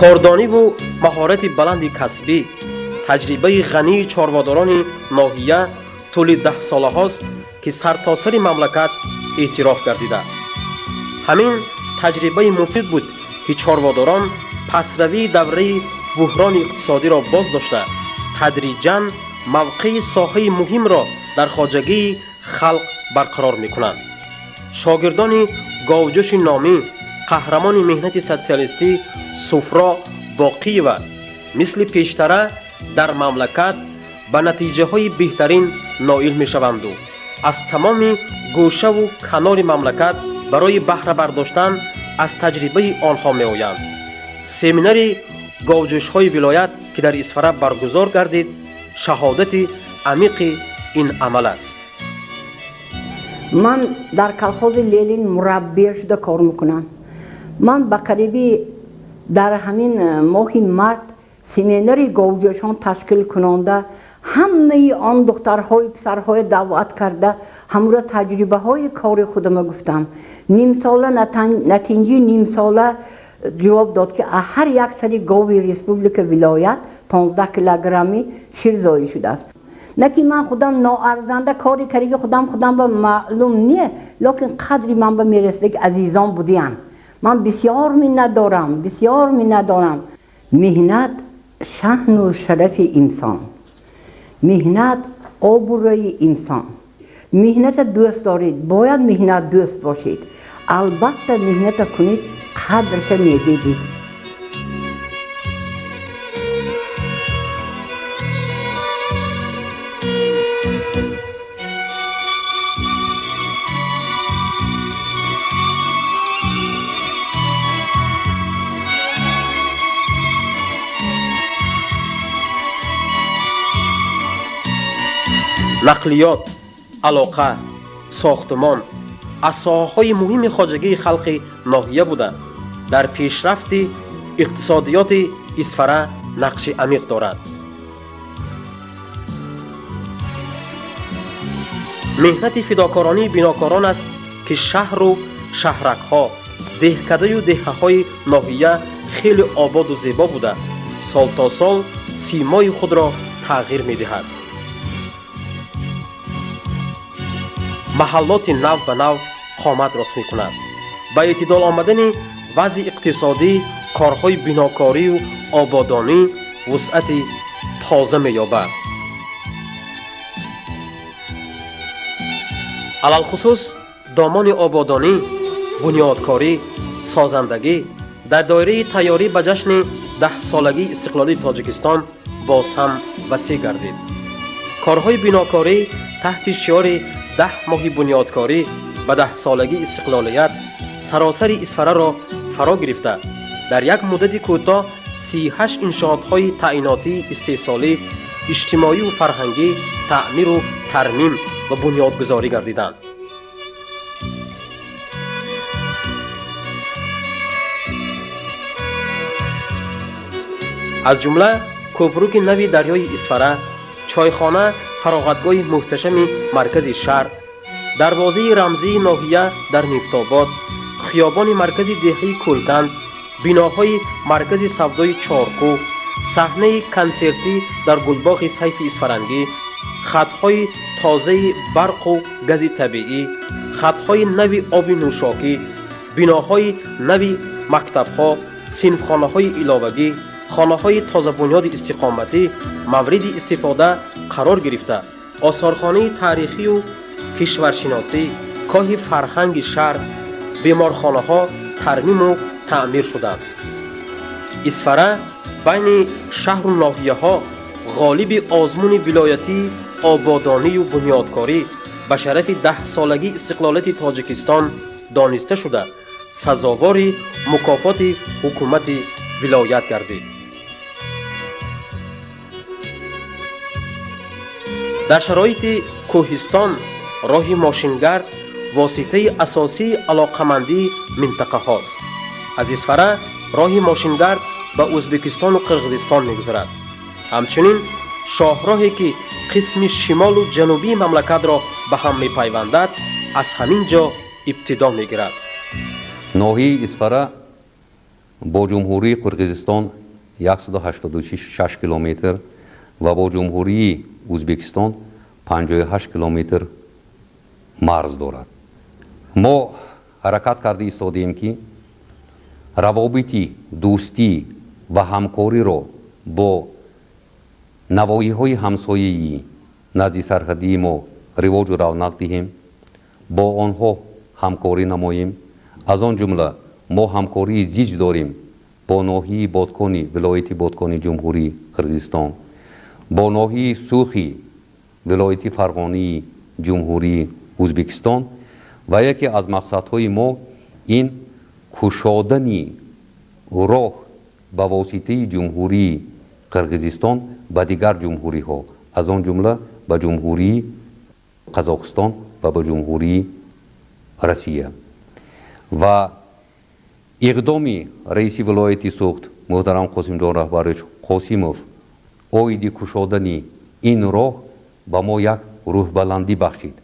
Кордониву маҳорати баланди касбӣ, таҷрибаи ғании чорводорони ноҳия тӯли даҳсолаҳост, ки сартосари мамлакат эътироф гардидааст. Ҳамин таҷрибаи муфид буд, ки чорводорон пасравии давраи буҳрони иқтисодиро боз дошта, тадриҷан мавқеи соҳаи муҳимро дар хоҷагии халқ барқарор мекунанд. Шогирдони говҷӯши номӣ, қаҳрамони меҳнати социалистӣ Суфро Боқиева мисли пештара дар мамлакат ба натиҷаҳои беҳтарин ноил мешаванду аз тамоми гӯшаву канори мамлакат барои баҳра бардоштан аз таҷрибаи онҳо меоянд. Семинари говҷӯшҳои вилоят, ки дар Исфара баргузор гардид, шаҳодати амиқи ин амал аст. Ман дар колхози Ленин мураббия шуда кор мекунам. Ман ба қариби дар ҳамин моҳи март семинари говҷӯшон ташкил кунонда, ҳамаи он духтарҳои писарҳои даъват карда, ҳамура таҷрибаҳои кори худама гуфтам. Нимсола натинҷи нимсола ҷавоб дод, ки ҳар як сари гови республика вилоят 15 килограмми шир зоил шудааст. На ки ман худам ноарзанда кори кариги худам ба маълум не, лекин қадри ман ба мерасидаги азизон будиянд. Ман бисёр миннат дорам, бисёр миннат дорам. Меҳнат шаъну шарафи инсон, меҳнат обрӯи инсон. Меҳната дӯст доред, бояд меҳнат дӯст бошед. Албатта меҳната кунед, қадрша медидед. Нақлиёт, алоқа, сохтмон аз соҳаҳои муҳими хоҷагии халқи ноҳия буда, дар пешрафти иқтисодиёти Исфара нақши амиқ дорад. Меҳнати фидокоронии бинокорон аст, ки шаҳру шаҳракҳо, деҳкадаю деҳаҳои ноҳия хеле ободу зебо буда, сол то сол симои худро тағйир медиҳад. Маҳаллоти нав ба нав қомат рост мекунад. Ба эътидол омадани вазъи иқтисодӣ, корҳои бинокорию ободонӣ вусъати тоза меёбад. Алалхусус домони ободонӣ, бунёдкорӣ, созандагӣ дар доираи тайёрӣ ба ҷашни даҳсолагии истиқлолии Тоҷикистон боз ҳам васеъ гардид. Корҳои бинокорӣ таҳти шиори 10 моҳи бунёдкорӣ ба даҳсолагии истиқлолият саросари Исфараро фаро гирифта, дар як муддати кӯтоҳ 38 иншоотҳои таъинотии истеҳсолӣ, иҷтимоию фарҳангӣ таъмиру тармим ва бунёдгузорӣ гардиданд. Аз ҷумла кӯпруки нави дарёи Исфара, чойхона, фароғатгоҳи муҳташами маркази шаҳр, дарвозаи рамзии ноҳия дар Нифтобод, хиёбони маркази деҳаи Кӯлканд, биноҳои маркази савдои Чоркӯ, саҳнаи консертӣ дар гулбоғи Сайфи Исфарангӣ, хатҳои тозаи барқу гази табиӣ, хатҳои нави оби нӯшокӣ, биноҳои нави мактабҳо, синфхонаҳои иловагӣ, хонаҳои тозабунёди истиқоматӣ мавриди истифода қарор гирифта, осорхонаи таърихию кишваршиносӣ, коҳи фарҳанги шаҳр, беморхонаҳо тармиму таъмир шуданд. Исфара байни шаҳру ноҳияҳо ғолиби озмуни вилоятии ободонию бунёдкорӣ ба шарафи даҳсолагии истиқлолияти Тоҷикистон дониста шуда, сазовори мукофоти ҳукумати вилоят гардид. Дар шароити кӯҳистон роҳи мошингард воситаи асосии алоқамандии минтақаҳост. Аз Исфара роҳи мошингард ба Ӯзбекистону Қирғизистон мегузарад. Ҳамчунин шоҳроҳе, ки қисми шимолу ҷанубии мамлакатро ба ҳам мепайвандад, аз ҳамин ҷо ибтидо мегирад. Ноҳияи Исфара Бо Ҷумҳурии Қирғизистон 186 километр ва бо Ҷумҳурии Ӯзбекистон 58 километр марз дорад. Мо ҳаракат карда истодаем, ки равобити дӯстӣ ва ҳамкориро бо навоҳиҳои ҳамсояи назди сарҳадии мо ривоҷу равнақ диҳем, бо онҳо ҳамкорӣ намоем. Аз он ҷумла мо ҳамкории зич дорем бо ноҳияи Бодкони вилояти Бодкони Ҷумҳурии Қирғизистон, бо ноҳияи Сухи вилояти Фарғонии Ҷумҳурии Ӯзбекистон ва яке аз мақсадҳои мо ин кушодани роҳ ба воситаи Ҷумҳурии Қирғизистон ба дигар ҷумҳуриҳо, аз он ҷумла ба Ҷумҳурии Қазоқистон ва ба Ҷумҳурии Россия. Ва иқдоми раиси вилояти Суғд муҳтарам Қосимҷон Раҳбарович Қосимов оиди кушодани ин роҳ ба мо як рӯҳбаландӣ бахшид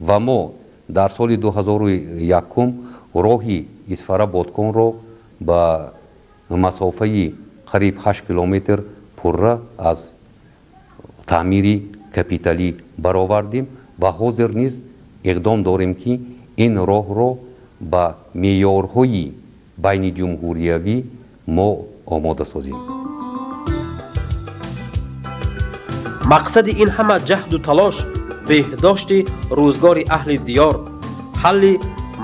ва мо дар соли 2001 роҳи Исфара Бодконро ба масофаи қариб 8 километр пурра аз таъмири капиталӣ баровардем ва ҳозир низ иқдом дорем, ки ин роҳро ба меъёрҳои байниҷумҳуриявӣ мо омода созем. Мақсади ин ҳама ҷаҳду талош беҳдошти рӯзгори аҳли диёр, ҳалли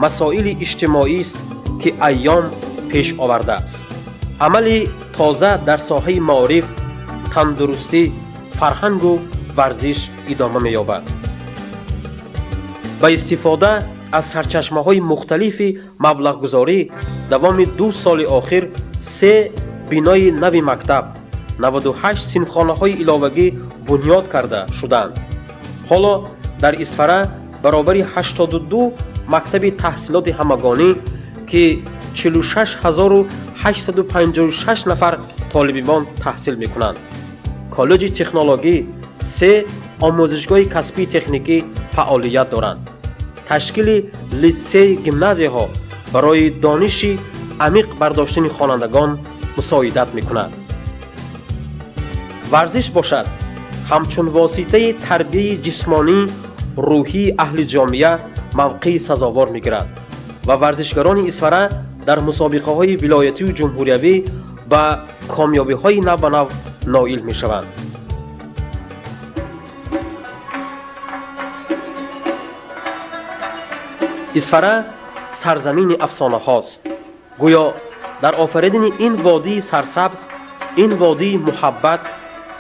масоили иҷтимоист, ки айём пеш овардааст. Амали тоза дар соҳаи маориф, тандурустӣ, фарҳангу варзиш идома меёбад. Ба истифода аз сарчашмаҳои мухталифи маблағгузорӣ давоми 2 соли охир 3 бинои нави мактаб, 98 синфхонаҳои иловагӣ бунёд карда шуданд. Ҳоло дар Исфара баробари 82 мактаби таҳсилоти ҳамагонӣ, ки 46856 нафар толибилмон таҳсил мекунанд, коллеҷи технологӣ, 3 омӯзишгоҳи касбии техникӣ фаъолият доранд. Ташкили литсей гимназияҳо барои дониши амиқ бардоштани хонандагон мусоидат мекунад. Варзиш бошад ҳамчун воситаи тарбияи ҷисмонӣ, рӯҳии аҳли ҷомеа мавқеи сазовор мегирад ва варзишгарони Исфара дар мусобиқаҳои вилоятию ҷумҳуриявӣ ба комёбиҳои нав ба нав ноил мешаванд. Исфара сарзамини афсонаҳост. Гӯё дар офаридани ин водии сарсабз, ин водии муҳаббат,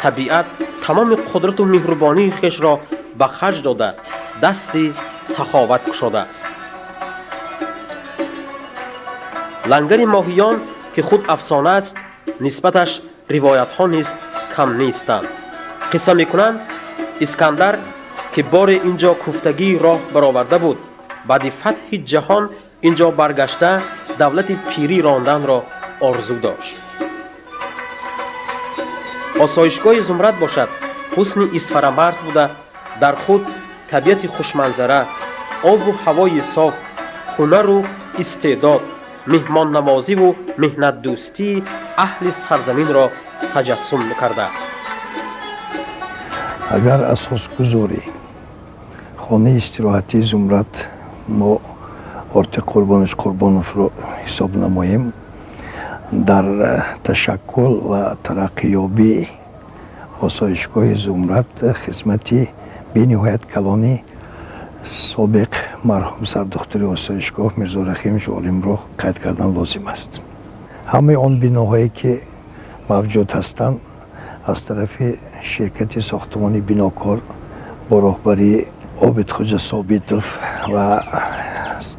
табиат тамоми қудрату меҳрубонии хешро ба харҷ дода, дасти саховат кушодааст. Лангари моҳиён, ки худ афсона аст, нисбаташ ривоятҳо низ кам нестанд. Қисса мекунанд, Искандар, ки боре ин ҷо куфтагии роҳ бароварда буд, баъди фатҳи ҷаҳон ин ҷо баргашта давлати пирӣ ронданро орзу дошт. Осоишгоҳи Зумрад бошад ҳусни Исфарамарз буда, дар худ табиати хушманзара, обу ҳавои соф, ҳунару истеъдод, меҳмоннавозиву меҳнатдӯстии аҳли сарзаминро таҷассум кардааст. Агар асосгузори хонаи истироҳатии Зумрад мо Ортиқ Қурбонович Қурбоновро ҳисоб намоем, дар ташаккул ва тараққиёбии осоишгоҳи Зумрад хизмати бениҳоят калони собиқ марҳум сардухтури осоишгоҳ Мирзо Рахимович Олимро қайд кардан лозим аст. Ҳамаи он биноҳое ки мавҷуд ҳастанд аз тарафи ширкати сохтмони бинокор бо роҳбарии Обидхӯҷа Собитов ва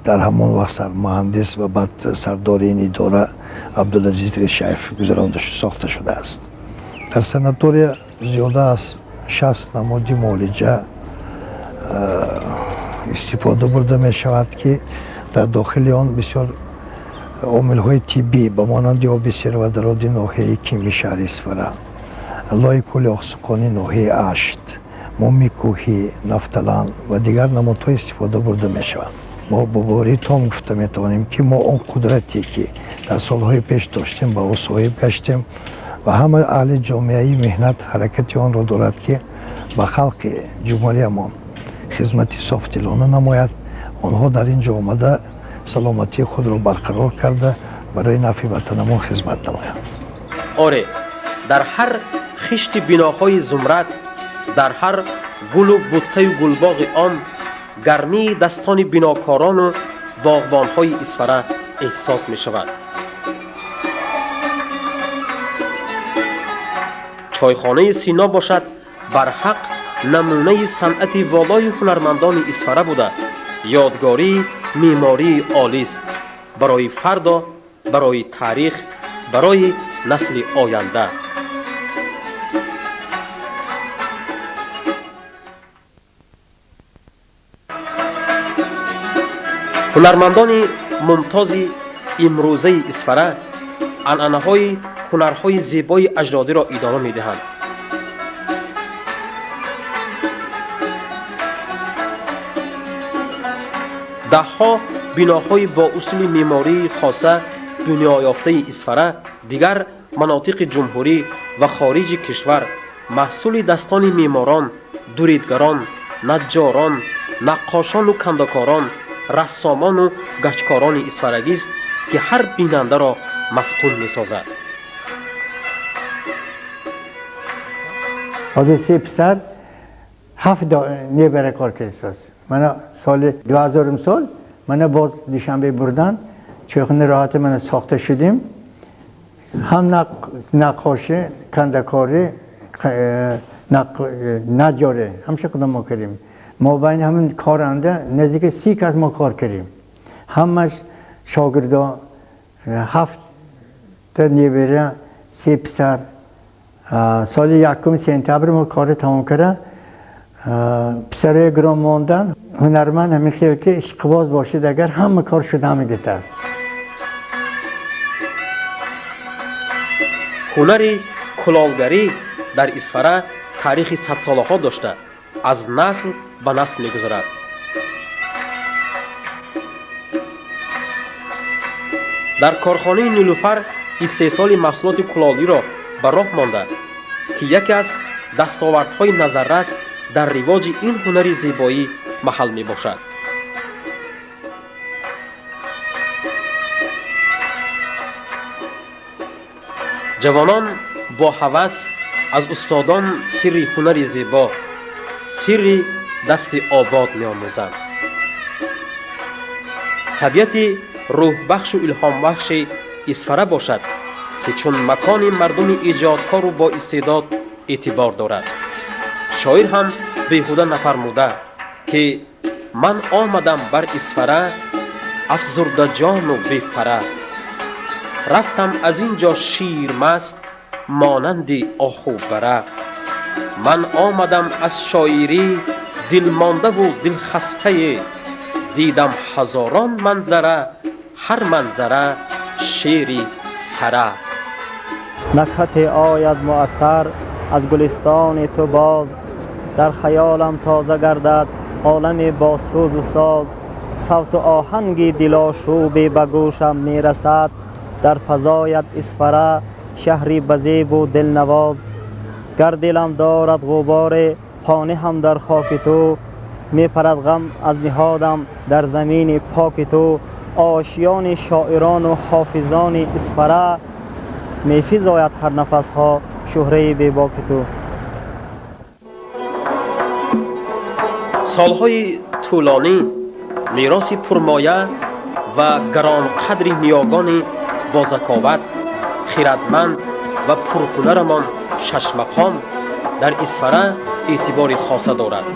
дар ҳамон вақт сармуҳандис ва баъд сардори ин идора Абдулазиз Решаев гузаронда сохта шудааст. Дар санатория зиёда аз 60 намуди муолиҷа истифода бурда мешавад, ки дар дохили он бисёр омилҳои тиббӣ ба монанди оби серводороди ноҳияи Кими шаҳри Исфара, лои кӯли Оқсуқони ноҳияи Ашт, муми кӯҳӣ, нафталан ва дигар намудҳо истифода бурда мешаванд. Мо бо боварии том гуфта метавонем, ки мо он қудрате, ки дар солҳои пеш доштем, ба ӯ соҳиб гаштем ва ҳама аҳли ҷомеаи меҳнат ҳаракати онро дорад, ки ба халқи ҷумҳуриямон хизмати софдилона намояд. Онҳо дар ин ҷо омада саломатии худро барқарор карда, барои нафъи ватанамон хизмат намоянд. Оре, дар ҳар хишти биноҳои Зумрад, дар ҳар гулу буттаю гулбоғи он гармии дастони бинокорону боғбонҳои Исфара эҳсос мешавад. Чойхонаи Сино бошад, барҳақ намунаи санъати волои ҳунармандони Исфара буда, ёдгории меъмории олист барои фардо, барои таърих, барои насли оянда. Ҳунармандони мумтози имрӯзаи Исфара анъанаҳои ҳунарҳои зебои аҷдодиро идома медиҳанд. Даҳҳо биноҳои бо усули меъмории хоса дунёёфтаи Исфара, дигар манотиқи ҷумҳурӣ ва хориҷи кишвар маҳсули дастони меъморон, дуридгарон, наҷҷорон, наққошону кандакорон, рассомону гачкорони исфарагист, ки ҳар бинандаро мафтун месозад. Ҳозир се писар, ҳафт небара кор кардааст. Мана соли 2000 сол мана боз Душанбе бурдан, чойхонаи роҳати мана сохта шудем. Ҳам наққошӣ, кандакорӣ, наҷҷорӣ ҳамаша худо мо кардем. Мо байни ҳамин коранда наздики 30 кас мо кор кардем. Ҳамаш шогирдо, ҳафт небера, се писар. Соли 1 сентябр мо кори тамом карда, писарои гиром мондан. Ҳунарманд ҳамин хел ки ишқибоз бошад, агар ҳама кор шуда мегиртааст. Ҳунари кулолгарӣ дар Исфара таърихи садсолаҳо дошта, аз насл ба насл мегузарад. Дар корхонаи Нилуфар истеҳсоли маҳсулоти кулолиро ба роҳ монда, ки яке аз дастовардҳои назаррас дар ривоҷи ин ҳунари зебоӣ маҳал мебошад. Ҷавонон бо ҳавас аз устодон сирри ҳунари зебо, сирри дасти обод меомӯзанд. Табиати рӯҳбахшу илҳомбахши Исфара бошад, ки чун макони мардуми иҷодкору боистеъдод эътибор дорад. Шоир ҳам беҳуда нафармуда, ки ман омадам бар Исфара, афзурдаҷону бефара, рафтам аз ин ҷо ширмаст монанди оҳубара. Ман омадам аз шоирӣ дилмондаву дилхастае, дидам ҳазорон манзара, ҳар манзара шери сара. Накҳате ояд муаттар аз гулистони ту боз, дар хаёлам тоза гардад оламе бо сӯзу соз. Савту оҳанги дилошӯбе ба гӯшам мерасад, дар фазоят Исфара шаҳри базебу дилнавоз. Гар дилам дорад ғуборе қоне ҳам дар хоки ту, мепарад ғам аз ниҳодам дар замини поки ту. Ошиёни шоирону ҳофизони Исфара, мефизояд ҳар нафасҳо шӯҳраи бебоки ту. Солҳои тӯлонӣ мероси пурмоя ва гаронқадри ниёгони бозаковат, хирадманд ва пурҳунарамон Шашмақом дар Исфара эътибори хоса дорад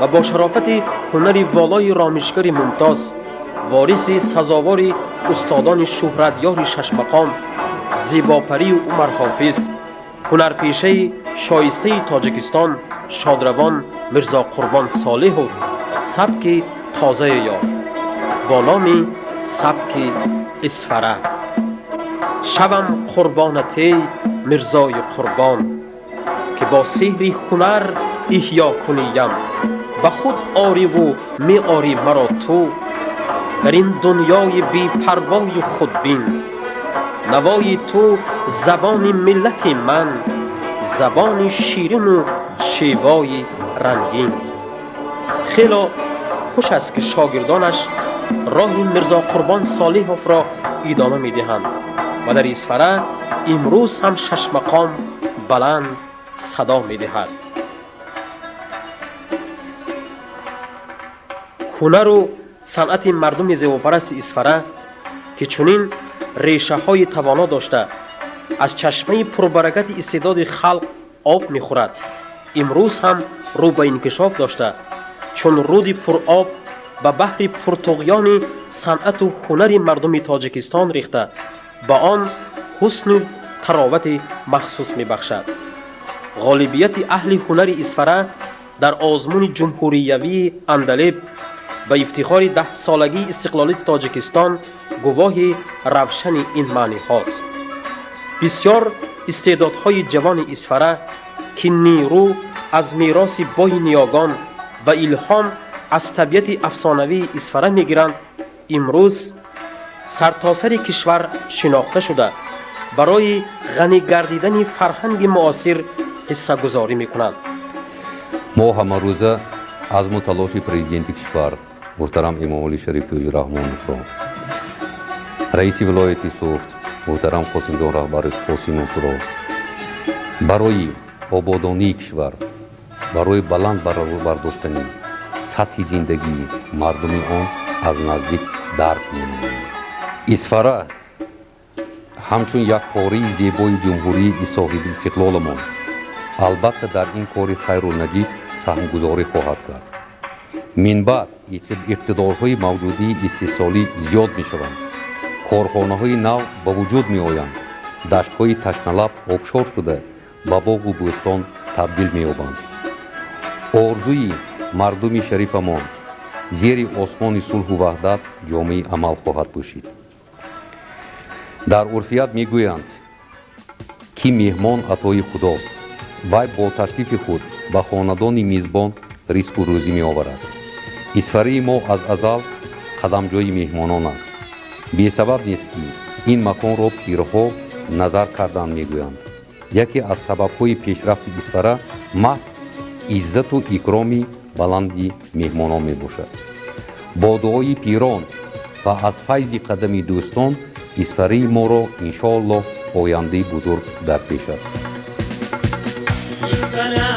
ва бо шарофати ҳунари волои ромишгари мумтоз, вориси сазовори устодони шӯҳратёри Шашмақом, зебопарию Умарҳофиз, ҳунарпешаи шоистаи Тоҷикистон шодравон Мирзоқурбон Солиҳов сабки тозае ёфт бо номи сабки Исфара. Шавам қурбонатей Мирзои Қурбон, ки бо сеҳри ҳунар эҳё куниям, ба худ ориву меорӣ маро ту, Дар ин дунёи бепарвою худбин, навои ту забони миллати ман, забони ширину шевои рангин. Хело хуш аст, ки шогирдонаш роҳи Мирзо Қурбон Солиҳовро идома медиҳанд ва дар Исфара имрӯз ҳам шашмақом баланд садо медиҳад. Ҳунару санъати мардуми зебопарасти Исфара, ки чунин решаҳои тавоно дошта, аз чашмаи пурбаракати истеъдоди халқ об мехӯрад, имрӯз ҳам рӯ ба инкишоф дошта, чун руди пуроб ба баҳри пуртуғёни санъату ҳунари мардуми Тоҷикистон рехта, ба он ҳусну таровати махсус мебахшад. Ғолибияти аҳли ҳунари Исфара дар озмуни ҷумҳуриявии Андалеб ба ифтихори 10-солагии истиқлолияти Тоҷикистон гувоҳи равшани ин маъниҳост. Бисёр истеъдодҳои ҷавони Исфара, ки нерӯ аз мероси бои ниёгон ва илҳом аз табиати афсонавии Исфара мегиранд, имрӯз сартосари кишвар шинохта шуда, барои ғанӣ гардидани фарҳанги муосир ҳиссагузорӣ мекунанд. Мо ҳамарӯза азму талоши президенти кишвар муҳтарам Эмомалӣ Шарифович Раҳмоновро, раиси вилояти Суғд муҳтарам Қосимҷон Раҳбари Қосимовро барои ободонии кишвар, барои баланд бардоштани сатҳи зиндагии мардуми он аз наздик дарк менамоем. Исфара ҳамчун як пораи зебои ҷумҳурии соҳиби истиқлоламон албатта дар ин кори хайру наҷиб саҳмгузорӣ хоҳад кард. Минбаъд иқтидорҳои мавҷудии истеҳсолӣ зиёд мешаванд, корхонаҳои нав ба вуҷуд меоянд, даштҳои ташналаб обшор шуда, ба боғу бӯстон табдил меёбанд. Орзуи мардуми шарифамон зери осмони сулҳу ваҳдат ҷомаи амал хоҳад пӯшид. Дар урфият мегӯянд, ки меҳмон атои худост, вай бо ташрифи худ ба хонадони мизбон ризқу рӯзӣ меоварад. Исфараи мо аз азал қадамҷои меҳмонон аст. Бесабаб нест, ки ин маконро пирҳо назар кардан мегӯянд. Яке аз сабабҳои пешрафти Исфара маҳз иззату икроми баланди меҳмонон мебошад. Бо дуои пирон ва аз файзи қадами дӯстон Исфараи моро иншоаллоҳ ояндаи бузург дар пеш аст. Исфара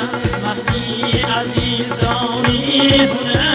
маҳди азизони ҳунар.